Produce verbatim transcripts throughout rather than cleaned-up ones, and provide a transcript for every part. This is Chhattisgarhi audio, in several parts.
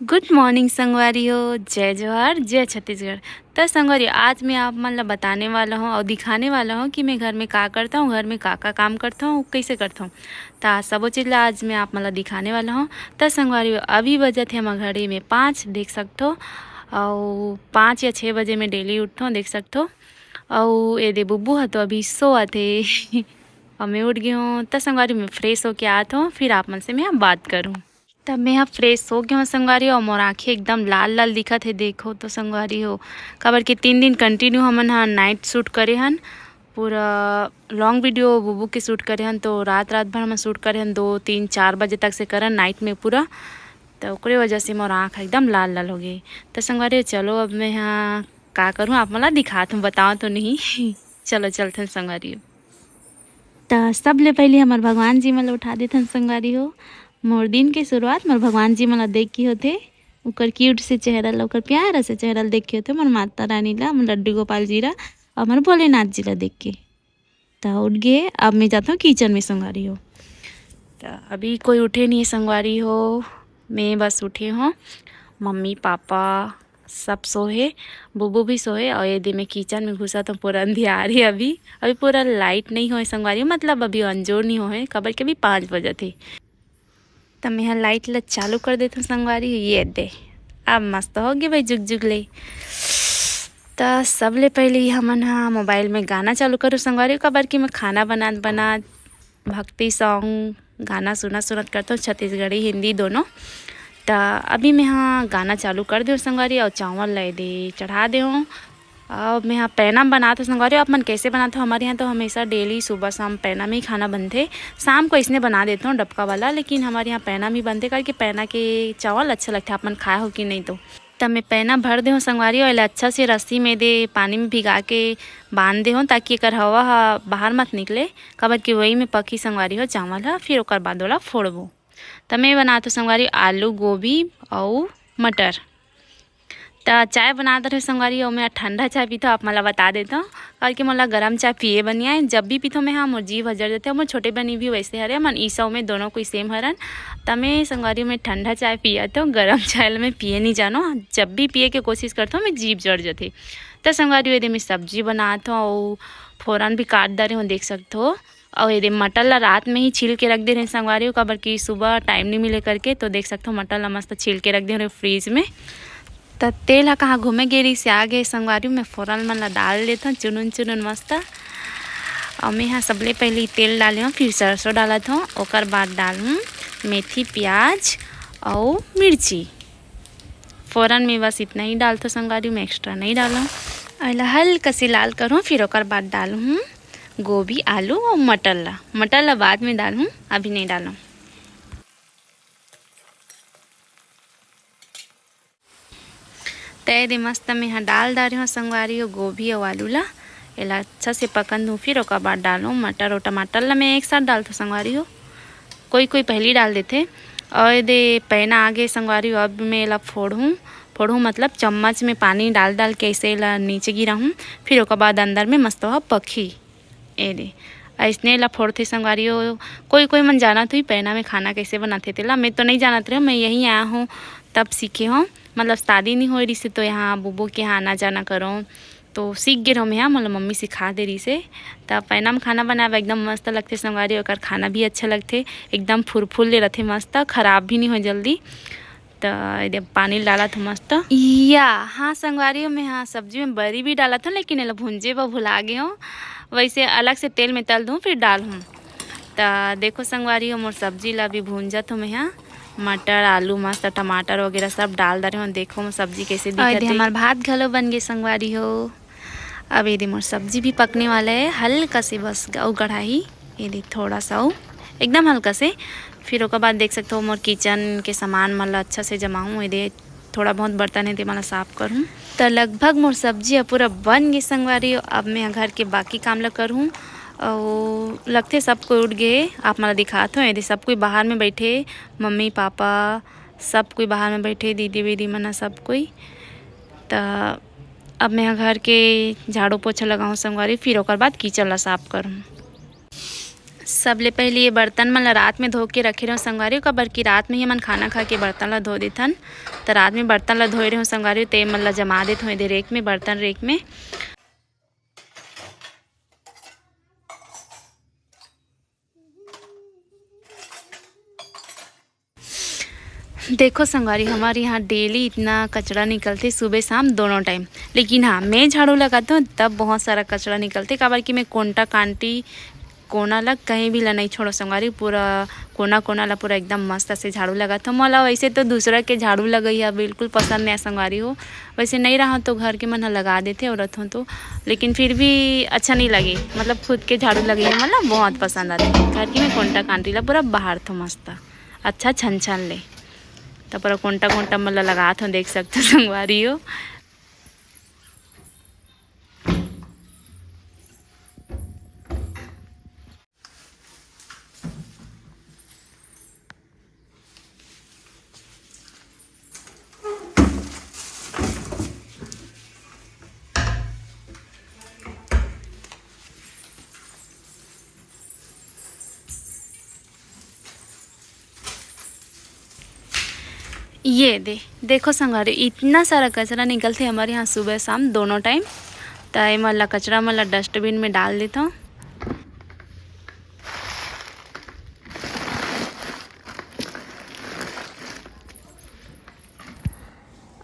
Good morning संगवारी हो, जय जोहार, जय छत्तीसगढ़। त संगवारी, आज मैं आप मन ला बताने वाला हूँ और दिखाने वाला हूँ कि मैं घर में का करता हूँ, घर में का का काम करता हूँ, कैसे करता हूँ। त सबो चीज ला आज मैं आप मन ला दिखाने वाला हूँ। त संगवारी हो, अभी बजत हे हमर घड़ी में पाँच, देख सकथो, और पाँच या छः बजे मैं डेली उठथों, देख सकथो। और ये दे बुब्बू ह तो अभी सोवत हे। और मैं उठ गई हूँ। त संगवारी, मैं फ्रेश होके आत हूँ, फिर आप मन से मैं बात करूँ। तब मैं ह फ्रेश हो गई हूँ संगवारी हो, मोर आँखें एकदम लाल लाल दिखत हे। देखो तो संगवारी हो, काबर कि तीन दिन कंटिन्यू हमन ह नाइट शूट करे हन, पूरा लॉन्ग वीडियो बुबू के शूट करे हन, तो रात रात भर हमन शूट करे हन, दो तीन चार बजे तक से करन नाइट में पूरा। तो ओकरे वजह से मोर आँख एकदम लाल लाल हो गई। तो संगवारी हो, चलो अब मैं ह का करूँ, आप मन ला दिखात हूँ, बताओ तो नहीं। चलो चलथन संगवारी हो। त सबले पहले हमर भगवान जी मन ला उठा देथन संगवारी हो। मोर दिन के शुरुआत मोर भगवान जी मन ला देख के होथे, ओकर क्यूट से चेहरा ला, ओकर प्यारा से चेहरा ला देख के होथे, मोर माता रानी ला, मोर लड्डू गोपाल जी ला, और मोर भोलेनाथ जी ला देख के। त उठ गे, अब मैं जाथों किचन में संगवारी हो। त अभी कोई उठे नहीं है संगवारी हो, मैं बस उठे हों। मम्मी पापा सब सोहे, बुबू भी सोहे, और ये दे मैं किचन में घुसा तो पूरा अंधियार है अभी। अभी पूरा लाइट नहीं होए संगवारी हो, मतलब अभी अंजोर नहीं होए, काबर के अभी पाँच बजत हे। त मैं ह लाइट ला चालू कर देथों संगवारी हो, ये दे, अब मस्त हो गे भाई जुगजुग ले। त सबले पहले ही हमन ह मोबाइल में गाना चालू करूँ संगवारी हो, काबर कि मैं खाना बनात बनात भक्ति सॉन्ग, गाना सुनत सुनत करथों, छत्तीसगढ़ी हिंदी दोनों। त अभी मैं ह गाना चालू कर देव संगवारी, और चावल ला ये दे चढ़ा देव। अब मैं ह पैना म बनात हव संगवारी हो, आप मन कैसे बनात हो? हमारे यहाँ तो हमेशा डेली सुबह शाम पैना में ही खाना बनथे। शाम को इसने बना देथों डबका वाला, लेकिन हमारे यहाँ पैना में ही बनथे, करके पैना के चावल अच्छा लगथे। आप मन खाए हो कि नहीं तो? तब मैं पैना भर देहूँ संगवारी हो, एला अच्छा से रस्सी में दे पानी में भिगा के बांध देहूँ, ताकि एकर हवा ह बाहर मत निकले, काबर कि वही में पकी संगवारी हो चावल ह। फिर ओकर बाद ओला फोड़बो। त मैं बनात हव संगवारी आलू, गोभी अउ मटर। त चाय बनात रहे संगवारी, अउ मैं ठंडा चाय पीथव, आप मन ला बता देथव, काबर कि मोला गरम चाय पिए बर नइ आए। जब भी पीथव मैं ह, मोर जीभ ह जर जथे। मोर छोटे बहिनी भी वैसे हरे, हमन ईसव में दोनों कोई सेम हरन। त मैं संगवारी में ठंडा चाय पियत हव, गरम चाय ल मैं पिए नइ जानव। जब भी पिए के कोशिश करथव, मैं जीभ जर जथे। त संगवारी, एदे मैं सब्जी बनात हव अउ फोरन भी काट डारे हव, देख सकथव। अउ एदे मटर ला रात में ही छील के रख दे रहे संगवारी हो, काबर कि सुबह टाइम नहीं मिले करके। तो देख सकथव मटर ला मस्त छील के रख दे रहे फ्रिज में। त तेल ह कहाँ घूमे गे रहिस, आ गे संगवारी हो। मैं फोरन मन ला डाल देथव चुनुन चुनुन मस्त। अउ मैं ह सबले पहले तेल डाले हव, फिर सरसों डालत हव, ओकर बाद डालहूँ मेथी, प्याज अउ मिर्ची। फोरन में बस इतना ही डालथव संगवारी हो, मैं एक्स्ट्रा नहीं डालव। एला हल्का से लाल करहूँ, फिर ओकर बाद डालहूँ गोभी, आलू अउ मटर ला। मटर ला बाद में डालहूँ, अभी नहीं डालव। त एदे मस्त में ह डाल डारे हव संगवारी हो गोभी अउ आलू ला। एला अच्छा से पकन दूँ, फिर ओकर बाद डालहूँ मटर अउ टमाटर ला। मैं एक साथ डालथव संगवारी हो, कोई कोई पहली डाल देथे। अउ एदे पैना आ गे संगवारी हो, अब मैं एला फोड़हूँ। फोड़हूँ मतलब चम्मच में पानी डाल डाल के ऐसे एला नीचे गिराहूँ, फिर ओकर बाद अंदर में मस्त ह पकही। एदे अइसने ला फोड़थे संगवारी हो। कोई कोई मन जानत होही पैना में खाना कैसे बनाथे तेला, मैं तो नहीं जानत रहेंव। मैं यहीं आए हव तब सीखे हव, मतलब शादी नहीं होए रहिसे तो यहाँ बुबो के यहाँ आना जाना करों, तो सीख गे रहेंव मैं ह, मतलब मम्मी सिखा दे रहिसे। त पैना में खाना बनाए बर एकदम मस्त लगथे संगवारी हो, ओकर खाना भी अच्छा लगथे, एकदम फुरफुर ले रथे मस्त, खराब भी नहीं होए जल्दी। त एदे पानी डालत हव मस्त। या हाँ संगवारी हो, मैं ह सब्जी में बरी भी डालत हव, लेकिन एला भूंजे बर भुला गे हव। वैसे अलग से तेल में तल दूँ, फिर डालहूँ। त देखो संगवारी हो, मोर सब्जी ला भी भूंजत हव मैं ह। मटर, आलू, मस्त टमाटर वगैरह सब डाल डारे हव। देखो मोर सब्जी कैसे अउ दिखत एदे हे। हमर भात घलो बन गे संगवारी हो। अब एदे मोर सब्जी भी पकने वाला हे, हल्का से बस अउ गढ़ाही, एदे थोड़ा सा अउ, एकदम हल्का से। फिर ओकर बाद देख सकथव मोर किचन के सामान मन ला अच्छा से जमाहूँ, एदे थोड़ा बहुत बर्तन हे, ते मन ला साफ करहूँ। त लगभग मोर सब्जी ह पूरा बन गे संगवारी हो। अब मैं ह घर के बाकी काम ला करहूँ। अउ लगथे सब कोई उठ गे हे, आप मन ला दिखात हव, एदे सब कोई बाहर में बैठे, मम्मी पापा सब कोई बाहर में बैठे, दीदी वीदी मन ह सब कोई। त अब मैं ह घर के झाड़ू पोछा लगाहूँ संगवारी, फिर ओकर बाद किचन ला साफ करहूँ। सबले पहले ये बर्तन मन ला रात में धो के रखे रहूँ संगवारी हो, काबर कि रात में ही हमन खाना खा के बर्तन ला धो देथन। त रात में बर्तन ला धोए रहूँ संगवारी हो, ते मन ला जमा देत हूँ एदे रेक में, बर्तन रेक में। देखो संगवारी, हमारे यहाँ डेली इतना कचरा निकलथे सुबह शाम दोनों टाइम। लेकिन हाँ, मैं झाड़ू लगाता हूँ तब बहुत सारा कचरा निकलथे, काबर कि मैं कोंटा कांटी कोना ला कहीं भी ला नहीं छोड़ो संगवारी, पूरा कोना कोना ला पूरा एकदम मस्त से झाड़ू लगाता हूँ। मोला वैसे तो दूसरा के झाड़ू लगई ह बिल्कुल पसंद नहीं संगवारी हो, वैसे नहीं रहा तो घर के मन ह लगा देथे औरत हो तो, लेकिन फिर भी अच्छा नहीं लगे, मतलब खुद के झाड़ू लगई ह मतलब बहुत पसंद आथे। घर की मैं कोंटा कांटी ला पूरा बहारथों मस्त अच्छा छन छन ले। त पूरा कोंटा कोंटा मन ला लगात हूँ, देख सकते हो संगवारी हो। ये दे, देखो संगवारी, इतना सारा कचरा निकलथे हमर यहाँ सुबह शाम दोनों टाइम। त एमन ला, कचरा मन ला डस्टबिन में डाल देथों।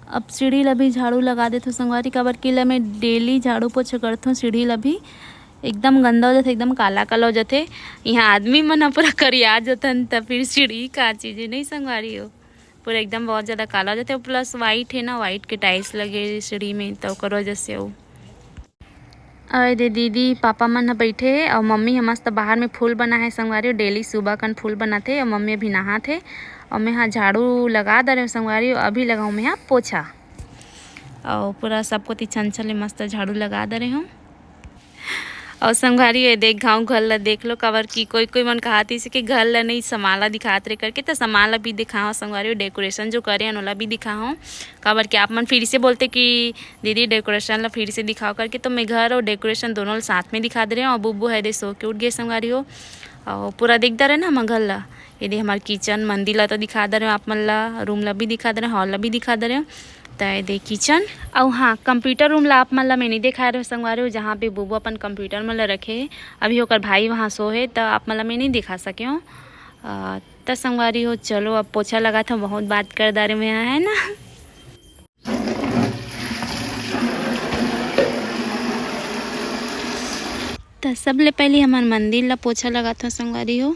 अब सीढ़ी ला भी झाड़ू लगा देथों संगवारी, काबर कि ले मैं डेली झाड़ू पोछा करथों सीढ़ी ला भी। एकदम गंदा हो जाथे, एकदम काला काला हो जाथे। यहाँ आदमी मन ह पूरा करिया जथन, त फिर सीढ़ी का चीज है, नहीं संगवारी हो। पूरा एकदम बहुत ज़्यादा काला हो जाथे, प्लस वाइट है ना, वाइट के टाइल्स लगे सीढ़ी में, त ओकर वजह से वो। अउ एदे दीदी पापा मन ह बइठे हे अउ मम्मी ह मस्त बाहर में फूल बनाए हे संगवारी हो। डेली सुबह कन फूल बनाथे अउ मम्मी अभी नहात हे अउ मैं ह झाड़ू लगा दरे हूँ संगवारी हो। अभी लगाऊँ मैं ह पोछा अउ पूरा सब कोती छन छन ले मस्त झाड़ू लगा दरे हूँ। अउ संगवारी हो, ये देख, गाँव घर ला देख लो, काबर कि कोई कोई मन कहात हे कि घर ला नहीं, सामान ला दिखात रे करके, त सामान ला भी दिखाओ संगवारी हो, डेकोरेशन जो करे हन ओला भी दिखाओ, काबर कि आप मन फिर से बोलते कि दीदी डेकोरेशन ला फिर से दिखाओ करके, तो मैं घर और डेकोरेशन दोनों ला साथ में दिखा दे रहे हूँ। और बुब्बू है दे सो के उठ गए संगवारी हो। और पूरा देख दे रहे ना हम घर ला, ये दे हमार किचन, मंदिर ला तो दिखा दे रहे हो आप मन ला, रूम ला भी दिखा दे रहे हो, हॉल ला भी दिखा दे रहे हो। त ये दे किचन, और हाँ, कंप्यूटर रूम ला आप मन ला मैं नहीं दिखा रहे हो संगवारी हो, जहाँ पे बुब्बू अपन कंप्यूटर मन ला रखे है। अभी ओकर भाई वहाँ सो है, त आप मन ला मैं नहीं दिखा सके हो। अ, त संगवारी हो, चलो अब पोछा लगा था, बहुत बात कर डारे में है ना। त सबले पहले हमन मंदिर ला पोछा लगाथन संगवारी हो,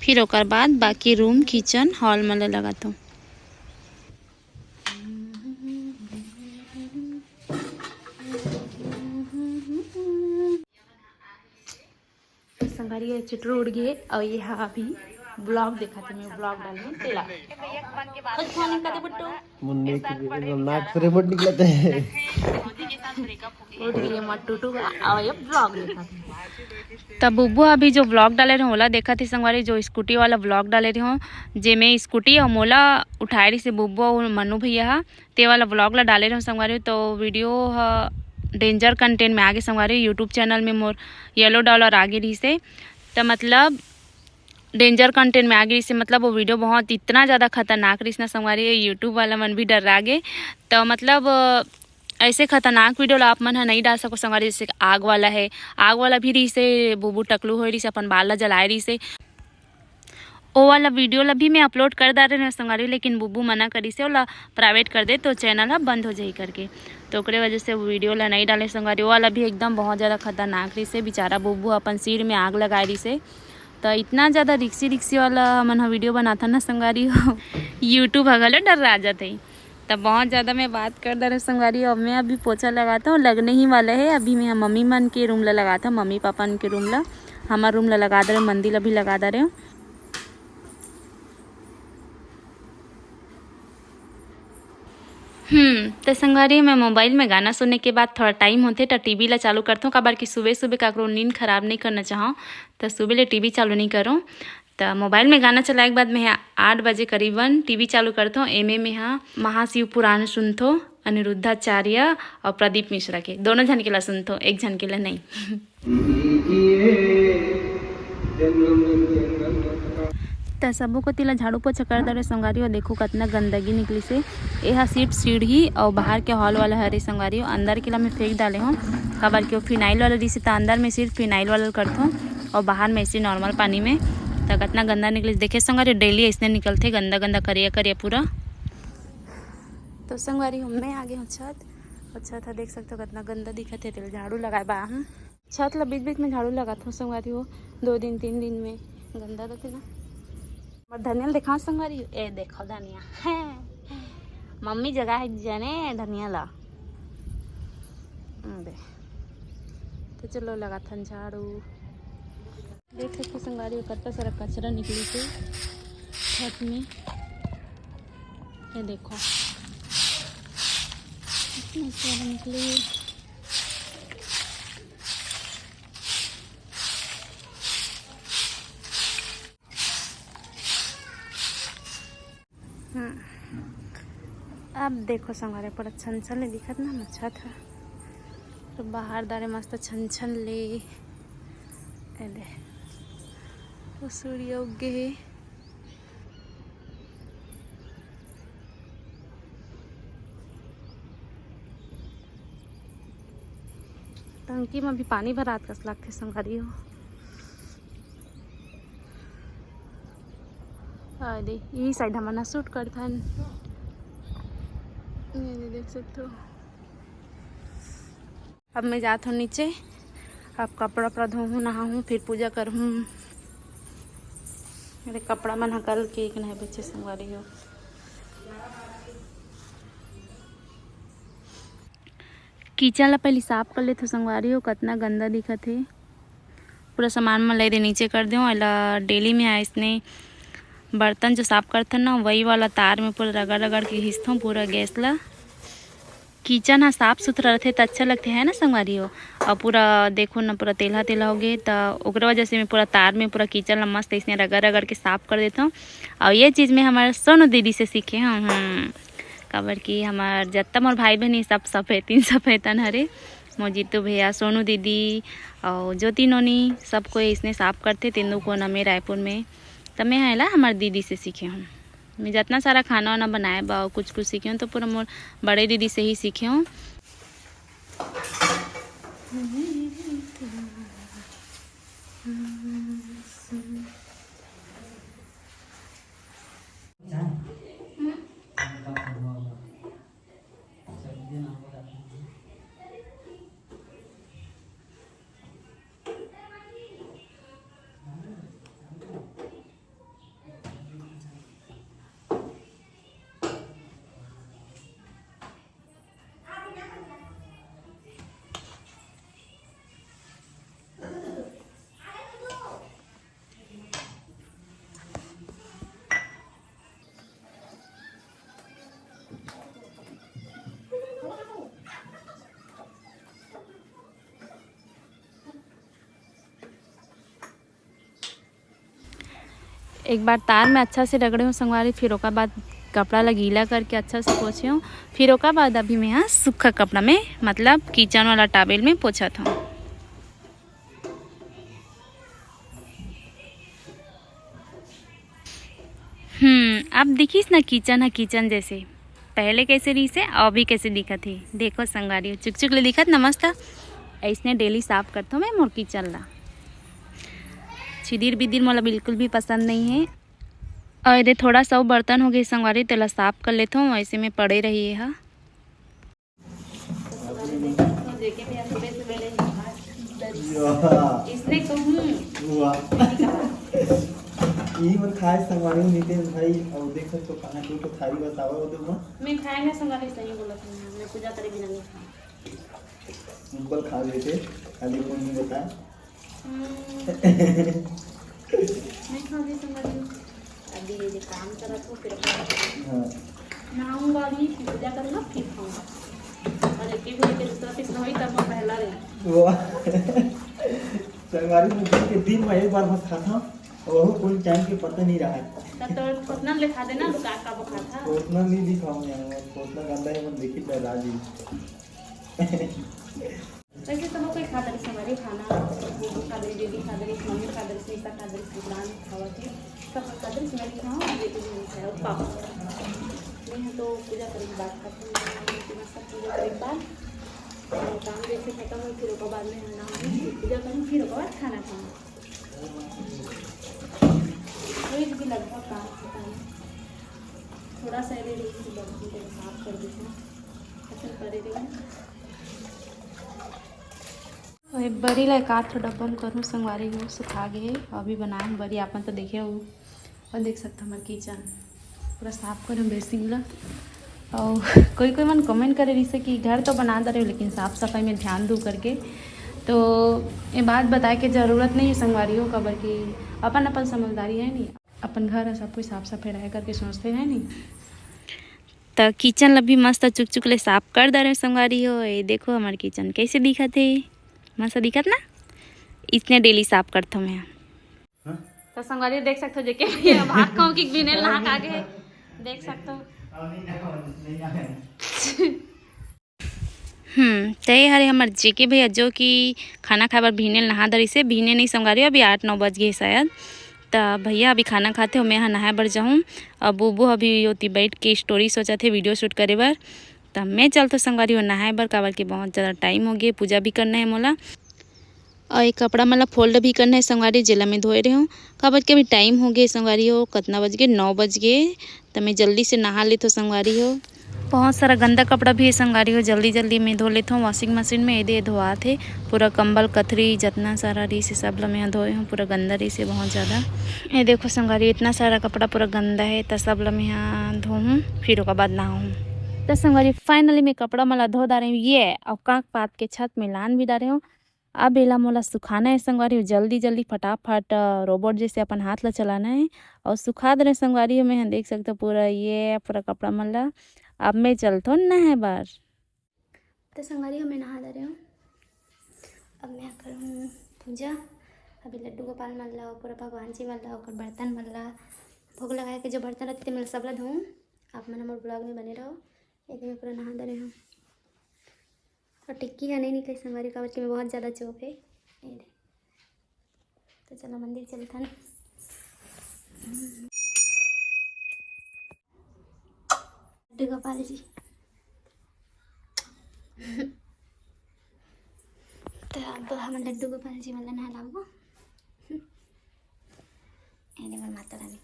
फिर ओकर बाद बाकी रूम, किचन, हॉल मन ला लगाथन। संगवारी, ये चिटरू उड़ गए और ये हा अभी ब्लॉग देखा थे, मैं ब्लॉग डाल दूँ तेला। कुछ खाने का दे बुट्टू। मुन्ने की एकदम नाक से रेमट निकलते हैं। उड़ गए मट्टू टू और ये ब्लॉग देखा थे। तब बुब्बू अभी जो ब्लॉग डाले रहे ओला देखा थे संगवारी, जो स्कूटी वाला ब्लॉग डाले रहे हो, जेमे स्कूटी और मोला उठाए रही से बुब्बू और मनु भैया हा, ते वाला ब्लॉग ला डाले रहे संगवारी। तो वीडियो ह डेंजर कंटेंट में आगे संगवारी, यूट्यूब चैनल में मोर येलो डॉलर आगे रही से, त मतलब डेंजर कंटेंट में आगे रही से, मतलब वो वीडियो बहुत इतना ज़्यादा खतरनाक रही ना संगवारी, यूट्यूब वाला मन भी डर्रा गे। तो मतलब ऐसे खतरनाक वीडियो ला आप मन ह नहीं डाल सको संगवारी, जैसे कि आग वाला है, आग वाला भी रही से, बुबू टकलू हो रही से, अपन बाल ला जलाए रही से। ओ वाला वीडियो ला भी मैं अपलोड कर डारे रहे संगवारी, लेकिन बुबू मना करी से ओला प्राइवेट कर दे तो चैनल ह बंद हो जाही करके, तो ओकरे वजह से वो वीडियो ला नहीं डाले संगवारी। ओ वाला भी एकदम बहुत ज़्यादा खतरनाक रही से, बेचारा बुबू अपन सिर में आग लगाए रही से। तो इतना ज़्यादा रिक्सी रिक्सी वाला मन ह वीडियो बनाता ना संगवारी हो, यूट्यूब ह घलो डर्रा जात है। तब बहुत ज़्यादा मैं बात कर डारे संगवारी हो। अब मैं अभी पोछा लगाता हूँ, लगने ही वाला है। अभी मैं मम्मी मन के रूम ला लगाता हूँ, मम्मी पापा मन के रूम ला, हमार रूम ला लगा दे रहे, मंदिर ला भी लगा दे रहे हूँ। हम्म, तो संगवारी, मैं मोबाइल में गाना सुनने के बाद थोड़ा टाइम होथे तो टीवी ला चालू करथों, काबर कि सुबह सुबह काकरो नींद खराब नहीं करना चाहूँ, तो सुबह ले टीवी चालू नहीं करूँ। तो मोबाइल में गाना चलाए के बाद मैं आठ बजे करीबन टीवी चालू करथों। एमे में हा महाशिव पुराण सुनथों, अनिरुद्धाचार्य और प्रदीप मिश्रा के, दोनों झन के ला सुनथों, एक झन के ला नहीं। त सबो कोती ला झाड़ू पोछा कर डरे संगवारी हो। देखो कतना गंदगी निकलिस हे। एहा सिर्फ सीढ़ी अउ बाहर के हॉल वाला हरे संगवारी हो। अंदर के ला मैं फेंक डाले हों, काबर कि वो फिनाइल वाला रिहिस हे, त अंदर में सिर्फ फिनाइल वाला करथों अउ बाहर में ऐसे नॉर्मल पानी में। त कतना गंदा निकलिस, देखे संगवारी हो, डेली अइसने निकलथे गंदा गंदा, करिया करिया पूरा। तो संगवारी हो, मैं आ गे हों छत, अउ छत ह देख सकथो कतना गंदा दिखत हे, तेला झाड़ू लगाए बर आए हों। छत ला बीच-बीच में झाड़ू लगाथों संगवारी हो, दो दिन, तीन दिन में गंदा रथे ना। हमर धनिया ला देखाओं संगवारी हो, ए देखो धनिया, मम्मी जगाए हे जाने धनिया ला। हम्म, दे। तो चलो लगाथन झाड़ू। देख सकथो संगवारी हो, कतना सारा कचरा निकलिस हे छत में। ये देखो, इतना सारा निकले हे। हम्म। अब देखो संगवारी, पूरा छन छन ले दिखत ना हमर छत ह। तो बाहर डारे मस्त छन छन ले। ए दे, वो सूर्य उग गे हे। टंकी में भी पानी भरात कस लगथे संगवारी हो। आ दे, इही साइड हमन ह शूट करथन। ये दे, देख सकथो। अब मैं जात हों नीचे, अब कपड़ा उपड़ा धोहूँ, नहाहूँ, फिर पूजा करहूँ। मेरे कपड़ा मन ह कल के एक नहीं बचे संगवारी हो। किचन ला पहले साफ कर लेथों संगवारी हो, कतना गंदा दिखत हे। पूरा सामान मन ला एदे नीचे कर देवों। एला डेली में अइसने बर्तन जो साफ करथन ना, वही वाला तार में पूरा रगड़ रगड़ के घिसथों पूरा गैस ला। किचन ह साफ सुथरा रथे त अच्छा लगथे, है ना संगवारी हो। अउ पूरा देखो ना, पूरा तेलहा तेलहा हो गे, त ओकरे वजह से मैं पूरा तार में पूरा किचन ला मस्त अइसने रगड़ रगड़ के साफ कर देथों। अउ ये चीज मैं हमर सोनू दीदी से सीखे हों। हम्म, काबर कि हमर जत्ता मोर भाई बहिनी सब सफेतिन सफेतन हरे। मोर जीतू भैया, सोनू दीदी अउ ज्योति नोनी, सब कोई अइसने साफ करथे तेंदू कोना में रायपुर में। त मैं ह एला हमर दीदी से सीखे हों। मैं जतना सारा खाना वाना बनाए बर कुछ कुछ सीखे हों, तो पूरा मोर बड़े दीदी से ही सीखे हों। एक बार तार में अच्छा से रगड़े हों संगवारी, फिर ओकर बाद कपड़ा ला गीला करके अच्छा से पोछे हों। फिर ओकर बाद अभी मैं ह सूखा कपड़ा में, मतलब किचन वाला टॉवेल में पोछत हों। हम्म, अब दिखिस ना किचन ह किचन जैसे। पहले कैसे रहिस हे, अभी कैसे दिखत हे। देखो संगवारी हो, चुक चुक ले दिखत ना मस्त। अइसने डेली साफ करथों मैं मोर किचन ला। छिदिर बिदिर मोला बिल्कुल भी पसंद नहीं हे। अउ एदे थोड़ा सा अउ बर्तन हो गे संगवारी, तेला साफ कर लेथों, वैसे में पड़े रही ये हा। इसने कहूँ। वाह। इही मन खाए संगवारी नितेश भाई, अउ देख सकथो कहाँ दू ठो थारी बतावा वो दे। मैं खाए ना संगवारी, सही बोलत हूँ, मैं पूजा करे बिना नहीं खाऊँ। सिंपल खा लेते, खाली कोई नहीं बताए। हम्म। नहीं खाओगे संगवारी? अभी ये काम करत हो, फिर हाँ। नहाऊंगा अभी, फिर पूजा करूंगा, फिर खाऊंगा। और एक एक बजे के दूसरा तीसरा होई, तब मैं पहला रही। वाह। संगवारी, मैं दिन के दिन में एक बार बस खाता हूँ, और वो कोई टाइम के पता नहीं रहा है। तब तो उतना ले खा देना, लुका का वो खाता। उतना नहीं दिखाऊंगा मैं, उतना गंदा है, मन देखी था राजी। वैसे सब कोई खा दरिस, हमारे खाना, वो खा दरिस, दीदी खा दरिस, मम्मी खा दरिस, निशा खा दरिस, विक्रांत खावत हे, सब खा दरिस, मैं भी खाऊँ, ये तो नहीं खाया, पापा। मैं तो पूजा करे के बाद खाती हूँ, मैं तो मस्त पूजा करे के बाद, और काम जैसे खत्म हो, फिर ओकर बाद में नहाऊँ, फिर पूजा करूँ, फिर ओकर बाद खाना खाऊँ। फ्रिज भी लगभग काम खत्म है, थोड़ा सा इधर एक बर्तन को साफ कर देते हैं, अच्छा करे देंगे। अउ ए बरी ला एकाध ठो डब्बा म करहूँ संगवारी हो, सुखा गे हे। अभी बनाए हन बरी, आपन तो देखे हो। अउ देख सकत हो हमर किचन पूरा साफ करहूँ बेसिन ला। अउ कोई कोई मन कमेंट करे रहिसे कि घर तो बना डरे हो लेकिन साफ सफाई में ध्यान दू करके। तो ये बात बताए के जरूरत नहीं है संगवारी हो, काबर कि अपन अपन समझदारी है नहीं, अपन घर ह सब कोई साफ सफाई रहे करके सोचते हैं नहीं। त किचन ला भी मस्त चुक चुक ले साफ कर डरे हो संगवारी हो। ये देखो हमर किचन कैसे दिखत हे, मस्त दिखत ना। इसने डेली साफ करथो मैं। हाँ? तो संगवारी देख सकथो जेके भात खाऊं कि बिनेल नहा के आगे हे। देख सकथो। हम्म, त ये हरे हमर जेके भैया जो कि खाना खाए बर बिहने नहा डरिसे। बिहने नहीं संगवारी हो, अभी आठ नौ बज गे शायद। त भैया अभी खाना खाथे, मैं ह नहाए बर जाहूँ। अब बुबू अभी ओती बैठ के स्टोरी सोचत हे, वीडियो शूट करे बर। त मैं चलथो संगवारी हो नहाए बर, काबर कि बहुत ज़्यादा टाइम हो गे, पूजा भी करना है मोला। अउ एक कपड़ा मन ला फोल्ड भी करना है संगवारी, जेला मैं धोए रहे हूँ, काबर कि अभी टाइम हो गे संगवारी हो, कतना बज गे, नौ बज गे। त मैं जल्दी से नहा लेथो संगवारी हो। बहुत सारा गंदा कपड़ा भी है संगवारी हो, जल्दी जल्दी मैं धो लेथो वॉशिंग मशीन में। एदे धोआत हे, पूरा कंबल कथरी जतना सारा रहिसे सब ला मैं धोए हूँ, पूरा गंदा रहिसे बहुत ज़्यादा। ये देखो संगवारी, इतना सारा कपड़ा पूरा गंदा है, त सब ला मैं धोहूँ, फिर ओकर बाद नहाहूँ। त संगवारी फाइनली मैं कपड़ा मन ला धो डारे हूँ, ये अउ कांक पात के छत में लान भी डारे हूँ। अब एला मोला सुखाना है संगवारी हो, जल्दी जल्दी फटाफट, अ, रोबोट जैसे अपन हाथ ला चलाना है। अउ सुखा दे रहे संगवारी हो, मैं ह देख सकथो पूरा ये पूरा कपड़ा मन ला। अब मैं चलथो नहाए बर। तो संगवारी हो, मैं नहा दे रहे हूँ। अब मैं करूँ पूजा। अभी लड्डू गोपाल मन ला, पूरा भगवान जी मन ला, ओकर बर्तन मन ला, भोग लगाए के जो बर्तन रहते, तेमन ला सब ला धोऊँ। आप मन हमर ब्लॉग में बने रहो। ये मैं पूरा नहा दे रहे हूँ। और टिक्की ह नहीं निकले संगवारी, काबर कि मैं बहुत ज़्यादा चोप है। ये दे। तो चलो मंदिर चलथन। लड्डू गोपाल जी। तो अब हम लड्डू गोपाल जी मन ला नहलाबो। ये दे मोर माता रानी।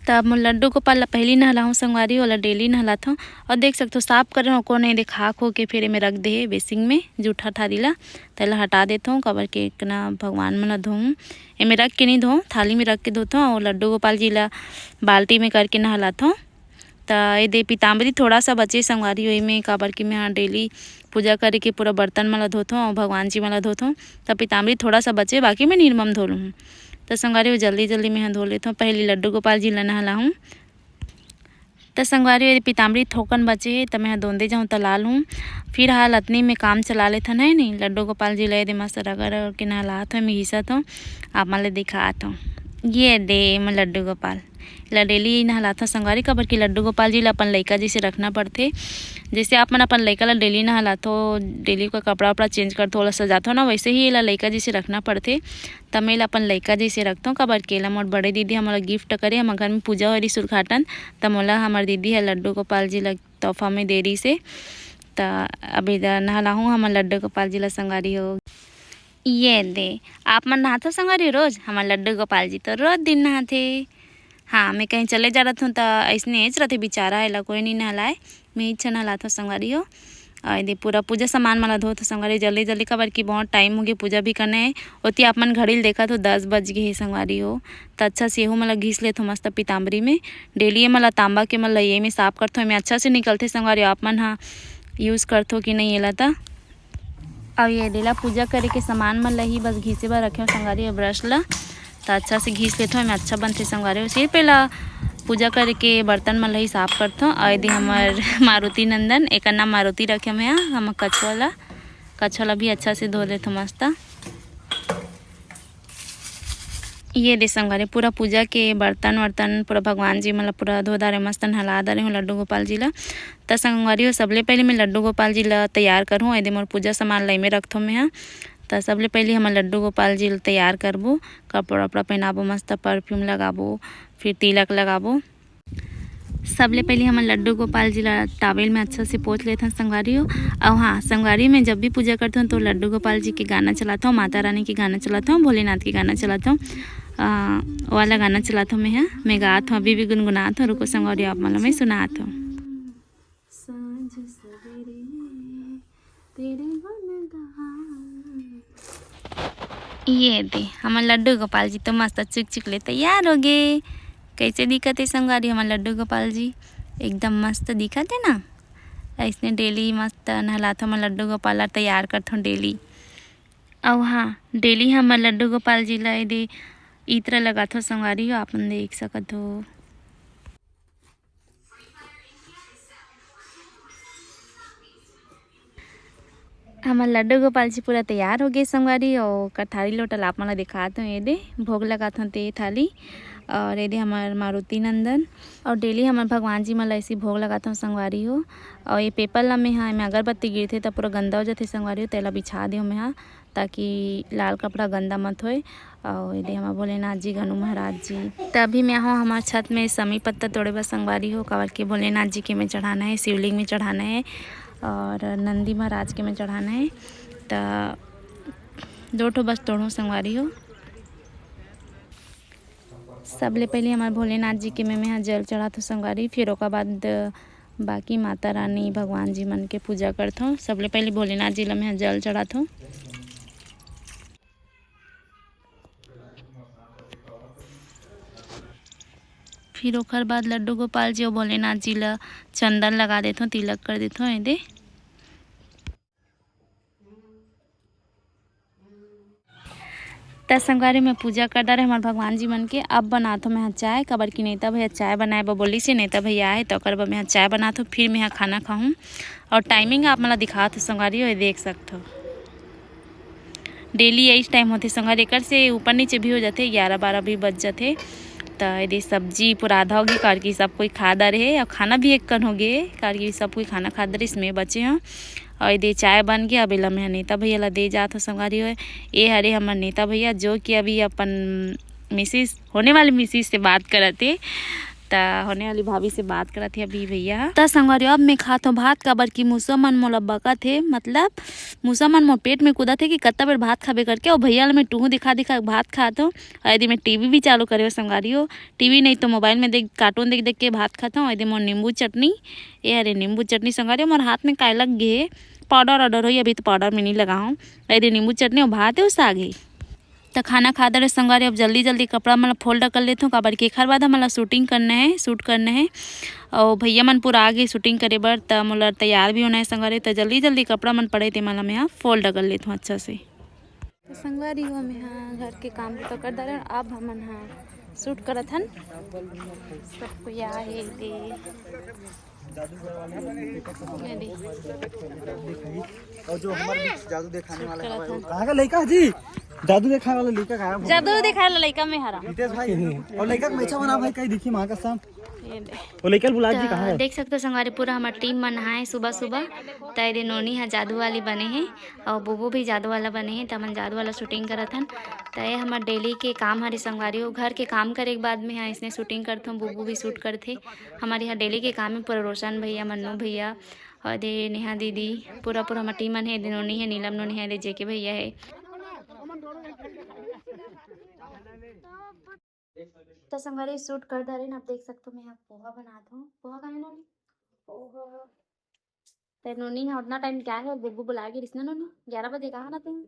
तब मैं लड्डू गोपाल ला पहली नहलाहूँ संगवारी, ओला डेली नहलाथों। और देख सकथो साफ करे हूँ, कोनो एदे खाक होके फिर एमे रख दे हे बेसिन में जूठा थारी ला, तेला हटा देथों, काबर के एकना भगवान मन ला धोऊँ, एमे रख के नहीं धोऊँ, थाली में रख के धोथों। और लड्डू गोपाल जी ला बाल्टी में करके नहलाथों। त एदे पीताम्बरी थोड़ा सा बचे संगवारी, ओही में काबर कि मैं डेली पूजा करे के पूरा बर्तन मन ला धोथों और भगवान जी मन ला धोथों। त पीताम्बरी थोड़ा सा बचे, बाकी मैं निरमम धो लूँ। त संगवारी हो जल्दी जल्दी मैं ह धो लेथों, पहली लड्डू गोपाल जी ला नहलाहूँ। त संगवारी हो पीताम्बरी थोकन बचे हे, त मैं ह दोंदे जाऊँ त ला लूँ। फिर हाल अतनी में काम चला लेथन है नहीं, लड्डू गोपाल जी ला एदे मस्त रगड़ रगड़ के नहलात हों, मिहिसत हों, आप मन ला दिखात हों। ये दे मैं लड्डू गोपाल ला डेली नहलाथों संगवारी, काबर कि लड्डू गोपाल जी ला अपन लइका जैसे रखना पड़थे। जैसे आप मन अपन लइका ला डेली नहलाथो, डेली का कपड़ा वपड़ा चेंज करथो, ओला सजाथो ना, वैसे ही एला लइका जैसे रखना पड़थे। त मैं एला अपन लइका जैसे रखथों, काबर कि एला मोर बड़े दीदी हमला गिफ्ट करे, हमर घर में पूजा होए रहिस उद्घाटन, त मोला हमर दीदी ह लड्डू गोपाल जी ला तोहफा में दे रहिस हे। त अभी दा नहलाहूँ हमर लड्डू गोपाल जी ला संगवारी हो। ये दे, आप मन नहाथो संगवारी रोज? हमर लड्डू गोपाल जी तो रोज दिन नहाथे। हाँ, मैं कहीं चले जा रहत हूँ त अइसने एच रहथे बेचारा, एला कोई नहीं नहलाए, मैं इच्छा नहलाथो संगवारी हो। और ये दे पूरा पूजा सामान मन ला धोत हो संगवारी जल्दी जल्दी, काबर कि बहुत टाइम हो गए पूजा भी करना है। ओती आप मन घड़ी ल देखत हो दस बज गए हे संगवारी हो। त अच्छा से एहू मन ला घिस लेथो मस्त पीताम्बरी में। डेली ये मन ला तांबा के मन ला ये में साफ करथो, एमे अच्छा से निकलथे संगवारी हो। आप मन हा यूज़ करथो कि नहीं एला त। अब ये देला पूजा करे के सामान मन ला ही बस घिसे बर रखे हो संगवारी हो ब्रश ला। त अच्छा से घिस लेथो, एमे अच्छा बनथे संगवारी हो। सिर्फ एला पूजा करे के बर्तन मन ला ही साफ करथो। और ये दे हमर मारुति नंदन, एकर नाम मारुति रखे मैं हा, हम कछुआ ला, कछुआ ला भी अच्छा से धो लेथो मस्त। ये दे संगवारी, पूरा पूजा के बर्तन वर्तन पूरा भगवान जी मन ला पूरा धो डारे, मस्त नहला डारे हूँ लड्डू गोपाल जी ला। त संगवारी हो, सबले पहले मैं लड्डू गोपाल जी ला तैयार करहूँ। एदे मोर पूजा सामान लाई में रखथों मैं हा। त सबले पहले हमन लड्डू गोपाल जी ला तैयार करबो, कपड़ा वपड़ा पहनाबो, मस्त परफ्यूम लगाबो, फिर तिलक लगाबो। सबले पहले हमन लड्डू गोपाल जी ला टॉवेल में अच्छा से पोंछ लेथन संगवारी हो। अउ हाँ संगवारी, मैं जब भी पूजा करथों तो लड्डू गोपाल जी के गाना चलाथों, माता रानी के गाना चलाथों, भोलेनाथ के गाना चलाथों। आ, वाला गाना चलाथों मैं हा, मैं गात हूँ, अभी भी गुनगुनात हूँ। रुको संगवारी, आप मन ला मैं सुनात हूँ। सांझ सवेरे तेरे गुण गाए। ये दे, हमर लड्डू गोपाल जी तो मस्त चुक चुक ले तैयार हो गे। कैसे दिखत हे संगवारी हमर लड्डू गोपाल जी? एकदम मस्त दिखत हे ना। ऐसने डेली मस्त नहलाथों हमर लड्डू गोपाल ला, तैयार करथों डेली। अउ हाँ, डेली हमर लड्डू गोपाल जी ला ये दे इत्र लगाथों संगवारी हो, आप मन देख सकत हो। हमर लड्डू गोपाल जी पूरा तैयार हो गे संगवारी, अउ ओकर थाली लोटा ला आप मन ला दिखात हूँ। ये दे भोग लगात हूँ ते थाली, और ये दे हमर मारुति नंदन, और डेली हमर भगवान जी मन ला ऐसी भोग लगात हूँ संगवारी हो। और ये पेपर ला मैं हा, एमे अगरबत्ती गिरथे त पूरा गंदा हो जाथे संगवारी हो, तेला बिछा दे हूँ मैं हा, ताकि लाल कपड़ा गंदा मत होए। अउ ये दे हमर भोलेनाथ जी, गणू महाराज जी। त अभी मैं आहूँ हमर छत में समी पत्ता तोड़े बर संगवारी हो, काबर के भोलेनाथ जी के में चढ़ाना है, शिवलिंग में चढ़ाना है और नंदी महाराज के में चढ़ाना है। त दो ठो बस तोड़हूँ संगवारी हो। सबले पहले हमर भोलेनाथ जी के में, में हा जल चढ़ात हूँ संगवारी, फिर ओकर बाद बाकी माता रानी, भगवान जी मन के पूजा करथों। सबले पहले भोलेनाथ जी ला मैं हा जल चढ़ाथों। फिर ओकर बाद लड्डू गोपाल जी अउ भोलेनाथ जी ला चंदन लगा देथों, तिलक कर देथों। ये दे। त संगवारी, मैं पूजा कर डारे हमर भगवान जी मन के। अब बनाथों मैं हा चाय, काबर कि नेता भैया चाय बनाए बर बोलिस हे। नेता भैया आए त ओकर बर मैं हा चाय बनाथों, फिर मैं हा खाना खाहूँ। और टाइमिंग आप मन ला दिखात हूँ संगवारी हो, ये देख सकत हो। डेली यही टाइम होथे संगवारी, एकर से ऊपर नीचे भी हो जाथे, ग्यारह बारह भी बज जाथे। त ये दे सब्जी पूरा आधा हो गे, काबर कि सब कोई खा डारे हे, और खाना भी एक कन हो गे, काबर कि सब कोई खाना खा डारे, इसमें बचे हों। और ये दे चाय बन गे, अब एला मैं नेता भैया ला दे जात हूँ संगवारी हो। ये हरे हमर नेता भैया, जो कि अभी अपन मिसिस, होने वाली मिसिस से बात करत हे, त होने वाली भाभी से बात करत हे अभी भैया ह। त संगवारी हो, अब मैं खात हूँ भात, काबर कि मुसवा मन मोला बकत हे, मतलब मुसवा मन मोर पेट में कूदत हे कि कत्ता बेर भात खाबे करके। और भैया ला मैं टूहू दिखा दिखा के भात खात हूँ। और ये दे मैं टीवी भी चालू करे हूँ संगवारी हो, टीवी नहीं तो मोबाइल में देख, कार्टून देख देख के भात खात हूँ। और ये दे मोर नींबू चटनी, ये हरे नींबू चटनी संगवारी हो, मोर हाथ में काय लग गे हे, पाउडर ऑर्डर होई, अभी तो पाउडर में नहीं लगा हूँ। ये दे नींबू चटनी और भात हे और साग हे। त खाना खा डारे संगवारी, अब जल्दी जल्दी कपड़ा मन ला fold कर लेथों, काबर कि एखर बाद हमन ला शूटिंग करना है, शूट करना है। और भैया मन पूरा आ गे शूटिंग करे बर, त मोला तैयार भी होना है संगवारी। त जल्दी जल्दी कपड़ा मन पड़े ते मन ला मैं हा fold कर लेथों अच्छा से। त संगवारी हो, मैं हा घर के काम तो कर डारे, अब हमन हा शूट करत हन। सब कोई आ हे ते। ये दे। और जो हमारे बीच जादू दिखाने वाला है, वो कहाँ का लड़का जी? जादू दिखाने वाला लड़का कहाँ है? जादू दिखाए ला लइका में हरा। रितेश भाई, और लड़का को मेछा बना भाई, कहीं दिखी माँ कसम। ये दे। वो लड़का बुला जी कहाँ त है? देख सकते हो संगवारी, पूरा हमर टीम मन आए सुबह सुबह। त ये दे नोनी हा जादू वाली बने हे और बुबू भी जादू वाला बने हे, त हमन जादू वाला शूटिंग करत हन। त ये हमर डेली के काम हरे संगवारी हो, घर के काम करे के बाद में हा इसने शूटिंग करथों, बुबू भी शूट करथे। हमर यहाँ डेली के काम है, पूरा रोशन भैया, मन्नू भैया और दे नेहा दीदी, पूरा पूरा हमर टीम मन हे। दे नोनी हे, नीलम नोनी हे, दे जेके भैया हे। त संगवारी शूट कर डारे ना, आप देख सकते हो मैं यहाँ पोहा बनात हूँ। पोहा का है नोनी? पोहा। ते नोनी है उतना टाइम क्या है, बुबू बुला के रिसना नोनी, ग्यारह बजे कहा ना तुम।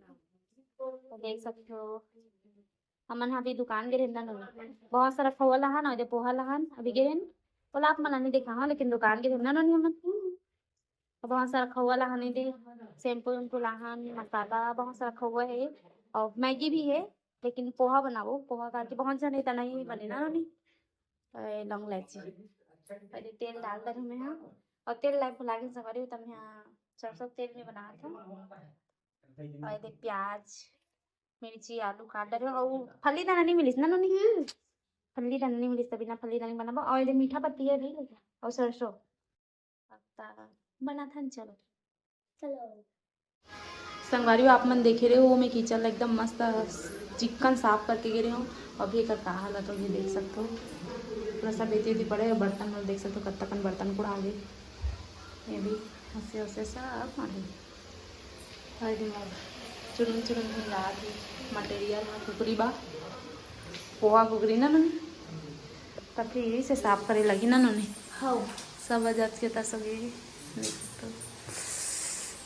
तो देख सकते हो हमन हा अभी दुकान गे रहेन ना नोनी, बहुत सारा खोआ लाहन और पोहा लाहन अभी गे रहेन। बोला आप मन नहीं देखा हाँ, लेकिन दुकान गे रहेन ना नोनी हमन। बहुत सारा खोआ लाहन दे, शैम्पू वैम्पू लाहन, मसाला, बहुत सारा खोआ है और मैगी भी है। लेकिन पोहा बनाबो, पोहा करके बहुत जने त नहीं बने ना नोनी। तो ये लौंग इलायची, पहले तेल डाल दे हमें यहाँ। और तेल लाइक भुला के संगवारी हो, तब यहाँ सरसों के तेल में बनात हूँ। और ये दे प्याज, मिर्ची, आलू काट डरे हो, अउ फल्ली दाना नहीं मिलिस ना नोनी? फल्ली दाना नहीं मिलिस, तभी ना फल्ली दाना बनाबो। अउ ये मीठा पत्ती है भाई, अउ सरसों। त बनाथन, चलो। चलो। संगवारी हो, आप मन देखे रहे हो, मैं किचन ला एकदम मस्त चिक्कन साफ करके गे रहे हो। अभी एकर का हालत होगे, देख सकते हो, पूरा सब एती एती पड़े हे। बर्तन मन देख सकते हो, कत्ता कन बर्तन कुड़ा आगे। ये भी हंसे हंसे सब मारे। हर दिन अब चुरुम चुरुम झिंगात हे। मटेरियल ह कुकरी बा, पोहा कुकरी ना नोनी, त फिर यही से साफ करे लगी ना नोनी। हाँ। सब अजाज के तस होगे। देख सकते हो,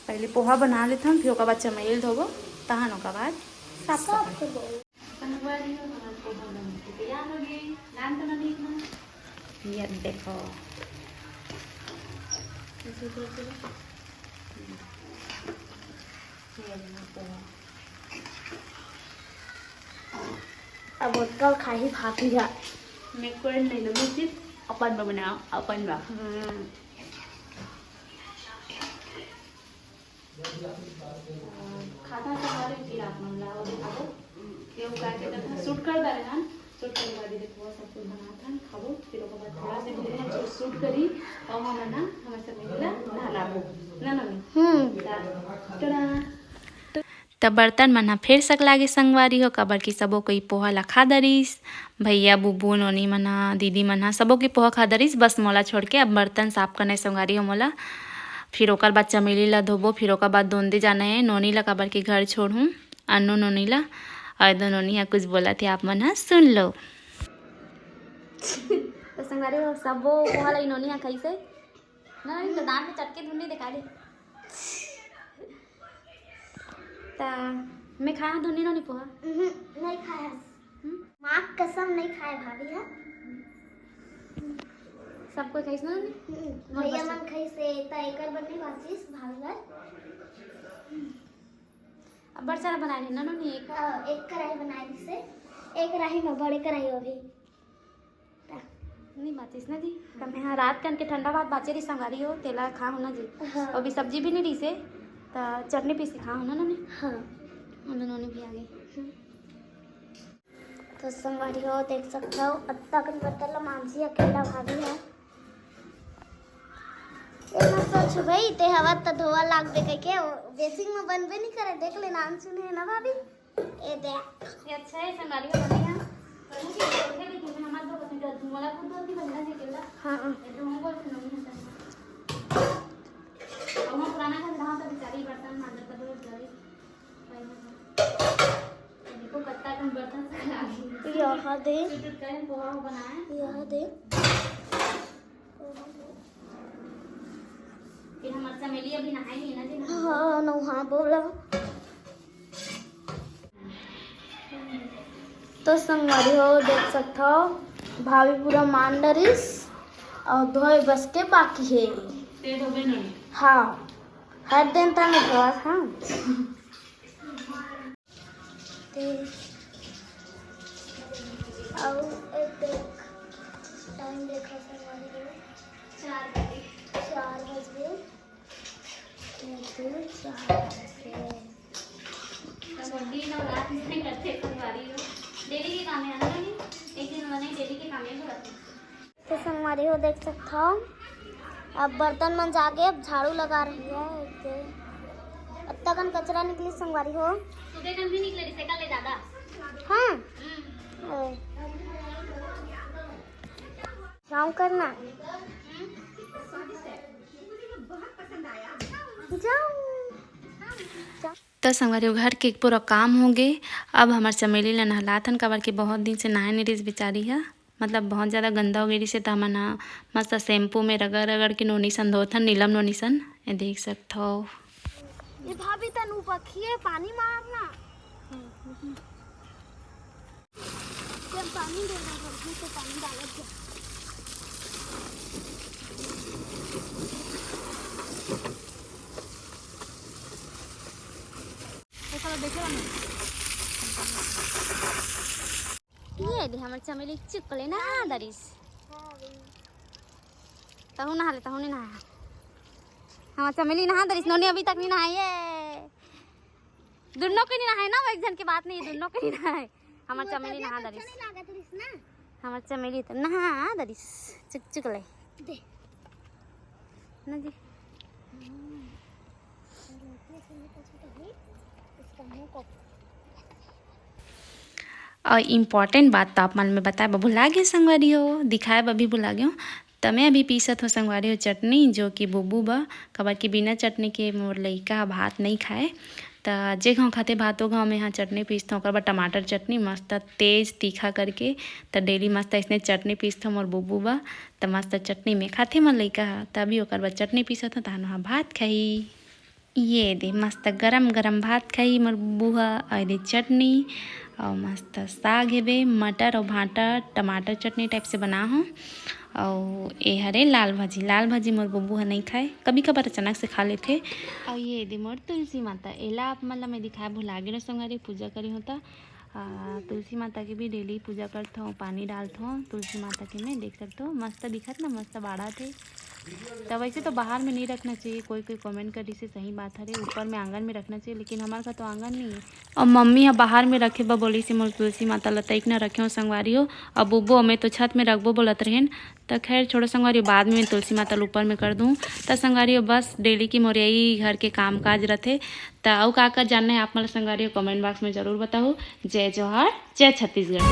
पहले पोहा बना लेथन, फिर ओकर बाद चमेली धोबो, तहन ओकर बाद साफ साफ करबो। संगवारी हो, हमार पोहा बन के तैयार हो गई। नाम तो नोनी ना। ये देखो। ये हमार पोहा। अब ओतका खाही भाभी हा। मैं कोई नहीं लूँ, सिर्फ अपन बा बनाओ, अपन बा। हम्म। खाता तो हमारे जी आप मन ला, और खाबो। ये उगा के देखो, शूट कर डाले हन। शूट कर बाद देखो, सब कुछ बनात हन, खाबो। फिर ओकर बाद थोड़ा से धीरे हम शूट करी, और हम ना, हमारे सब मिला नहलाबो। ना, ना, नहीं। हम्म। टा-, टड़ा। त बर्तन मन ह फेर सकलागे संगवारी हो, काबर कि सबो कोई पोहा ला खा डरिस। भैया, बुबू, नोनी मन ह, दीदी मन ह, सबो कोई पोहा खा डरिस, बस मोला छोड़ के। अब बर्तन साफ करना हे संगवारी हो मोला। फिर ओकर बाद चमेली ला धोबो, फिर ओकर बाद दोंदे जाना हे नोनी ला, काबर कि घर छोड़हूँ अन्नू नोनी ला। अउ दो नोनी ह कुछ बोलत हे, आप मन ह सुन लो। तो संगवारी हो, सबो पोहा ला नोनी ह खाइसे। ना, इन तो दांत में चटके धुन नहीं दिखा दे। ता मैं खाया हूँ धुनी नोनी पोहा। उहुं, नहीं खाया। हम्म? माँ के कसम नहीं खाए भाभी है। सब कोई खाइस ना नोनी? हम्म, भैया मन खाइसे, ता एकर बर नहीं बांचिस भाभी बर। अब बड़ सारा बनाए रहे ना नोनी, एक। हाँ, एक कढ़ाई बनाए दिसे, एक कढ़ाई में बड़े कढ़ाई अभी। नहीं बाचिस ना जी, त मैं हा रात कन के ठंडा भात बाचे रही संगवारी हो, तेला खा हो ना जी। हाँ। अभी सब्जी भी नहीं रही से, त चटनी पीस के खा हो ना नोनी। हाँ। नोनी भी आ गई। हम्म। तो संगवारी हो, देख सकते हो, अत्ता कन बर्तन ला मांझी अकेला भाभी है। एमा सोच भाई, ते हवा त धोवा लागबे कहिके, बेसिन में बनबे नहीं करे, देख ले नाम सुने है ना भाभी। ए दे। ये अच्छा है, संगारी हो गई है। पर मुझे तो उठे भी तुमने हमारे को बता दिया, तुम्हारा खुद दो की बंदा से केला। हाँ, हाँ। ये तो हमको सुनो नहीं होता। और वो पुराना घर रहा था बेचारी, बर्तन मांजत था, बहुत जल्दी। देखो, कत्ता कन बर्तन से लागी। यहाँ दे। सूट उठ कर पोहा बनाए। यहाँ दे। फिर हमार चमेली अभी नहाई नहीं ना जी, नहा हाँ, नहा बोला। तो संगवारी हो, देख सकत हो, भाभी पूरा मान डरिस और धोए बस के बाकी है। ते धोबे नहीं? हाँ, हर दिन तने धोआ था। ते अउ एक देख, टाइम देखो संगवारी हो, चार बजे। चार बज गए। एक, दो, चार बज गए। तो दिन और रात में करते संगवारी हो। डेली के काम है ना, नहीं? एक दिन बने, डेली के काम है, वो रखते। तो संगवारी हो, देख सकत हो, अब बर्तन मन जागे, अब झाड़ू लगा रही है। एक दे, अत्ता कन कचरा निकली संगवारी हो। सुबह कन भी निकले, रिसे कल ले ज्यादा। हाँ। हम्म। ए। जाऊँ करना। हम्म। जाऊँ। त संगवारी हो, घर के पूरा काम हो गे। अब हमार चमेली ला नहलाथन, काबर के बहुत दिन से नहाए नहीं रहिस बेचारी ह, मतलब बहुत ज़्यादा गंदा हो गे रहिस हे, त हमन ह मस्त शैम्पू में रगड़ रगड़ के नोनी सन धोथन, नीलम नोनी सन। ये देख सकत हो। ये भाभी तनु पखिए पानी मारना। जब पानी देना पड़ती तो पानी डालत जा। ये दे हमर चमेली चुकले ना दरिस। तहु नहा ले, तहु नहीं नहा। हमर चमेली नहा दरिस, नोनी अभी तक नहीं नहाई है। दुनों के नहीं नहाए ना, वो एक झन के बात नहीं, दुनों के नहीं नहाए। हमर वो चमेली तबियत नहा अच्छा दरिस। नहीं लागत रहिस ना। हमर चमेली त नहा दरिस। चुक चुक ले। दे। ना जी। इसका मुंह को और इम्पॉर्टेंट बात तो आप मन में बताए बर भुला गए संगवारी हो, दिखाए बर भी भुला गए हो। त मैं अभी पीसत हो संगवारी हो चटनी, जो कि बुबू बा, काबर कि बिना चटनी के मोर लइका ह भात नहीं खाए। त जे घाव खाते भातो घाव में हाँ चटनी पीसत हो, ओकर बर टमाटर चटनी मस्त तेज तीखा करके। त डेली मस्त इसने चटनी पीसत हो मोर बुबू बा, त मस्त चटनी में खाते मोर लइका ह। त अभी ओकर बर चटनी पीसत हो, तहन वहाँ भात खाई। ये दे मस्त गरम गरम भात खाई मोर बुबू ह, और ये दे चटनी, और मस्त साग हेबे, मटर और भांटा टमाटर चटनी टाइप से बना हो। और ये हरे लाल भाजी, लाल भाजी मोर बुबू ह नहीं खाए, कभी कभार अचानक से खा लेथे। और ये दे मोर तुलसी माता, एला आप मन ला मैं दिखाए भुला गे रहो संगवारी, पूजा करी होता। आ, तुलसी माता के भी डेली पूजा करत हो, पानी डालत हो तुलसी माता के। मैं देख सकत हो मस्त दिखत ना, मस्त बाढ़त हे। त वैसे तो बाहर में नहीं रखना चाहिए, कोई कोई कमेंट कर से सही बात हरे, ऊपर में आंगन में रखना चाहिए, लेकिन हमार घर तो आंगन नहीं है। और मम्मी ह बाहर में रखे बर बोली से मोर तुलसी माता ल तइक न रखे हो संगवारी हो। अब बुबो में तो छत में रखबो बोलत रहेन, त खैर छोड़ो संगवारी हो, बाद में तुलसी माता ल ऊपर में कर दूँ। त संगवारी हो बस डेली की मोर यही घर के काम काज रथे। त अउ का का जानना है आप मन ला संगवारी हो, कमेंट बॉक्स में जरूर बताओ। जय जोहार, जय छत्तीसगढ़।